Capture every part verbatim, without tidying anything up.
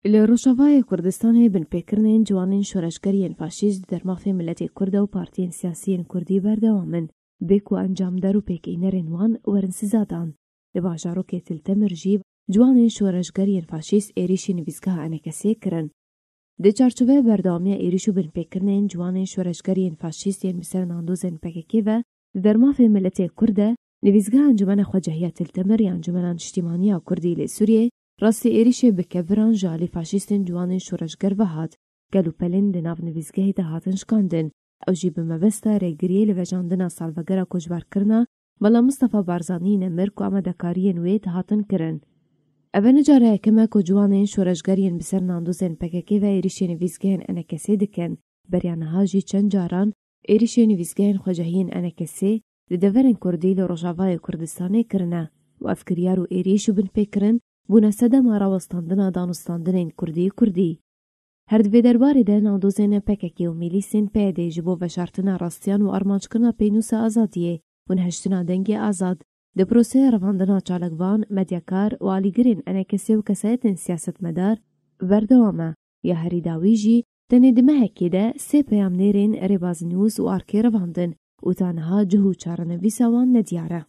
Li Rojavayê Kurdistanê binpêkirinên ciwanên şoreşger yên faşîst di dermafê miletê Kurd û partiyên siyasî yên Kurdî berdewam in, bê ku encamder û pêkînerên wan werin sizadan. Li bajarokê Til Temir jî ciwanên şoreşger yên faşîst êrîşî nivîzgeha Enekesê kirin. Di çarçoveya berdewamiya êrîş û binpêkirinên ciwanên şoreşger yên faşîst yên bi ser nandozên P K K ve di dermafê miletê Kurd de, nivîzgeha Encûmena Xwecehiya Til Temir ya Encûmena Niştîmaniya Kurdî li Sûriyê, rastî êrîşê bi keviran ji alî faşîstên ciwanên şoreşger ve hat. Gel û pelên di nav nivîzgehê de hatin şikandin. Ew jî bi mebesta rêgiriyê li vejandina salvegera koçberkirina Mela Mistefa Barzanî Nemir ku amadekariyên wê dihatin kirin. Ev e ne cara yekem e ku ciwanên şoreşger yên bi ser nandozên P K K ve êrîşên nivîzgehên Enekesê dikin. Beriya niha jî çend caran êrîşên nivîzgehên xwecehiyên Enekesê li deverên Kurdî li Rojavayê Kurdistanê kirine û ev kiryar û êrîş û binpêkirin bûne sedema rawestandina danûstandinên Kurdî Kurdî. Her di vê derbarê de nandozên P K K û milîsên P Y D ji bo veşartina rastiyan û armanckirina pênûsa azadiyê û nehiştina dengê azad di proseya revandina çalakvan, medyakar û alîgirên Enekesê û kesayetên siyasetmedar berdewam e. Ya herî dawî jî tenê di mehekê de sê peyamnêrên rêbaznivîs û arkê revandin û ta niha cih û çarenivîsa wan nediyar e.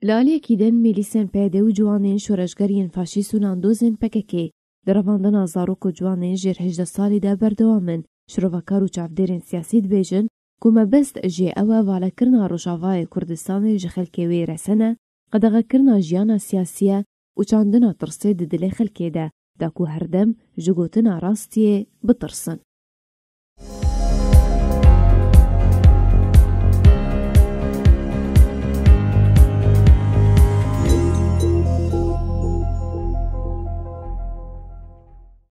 Li aliyekî din, milîsên P Y D û ciwanên şoreşger yên faşîst û nandozên P K K di revandina zarok û ciwanên jêr hejdeh salî de berdewam in. Şirovekar û çavdêrên siyasî dibêjin ku mebest jê ew e valekirina Rojavayê Kurdistanê ji xelkê wê resene, qedexekirina jiyana siyasî ye û çandina tirsê di dilê xelkê de, da ku herdem ji gotina rastiyê bitirsin.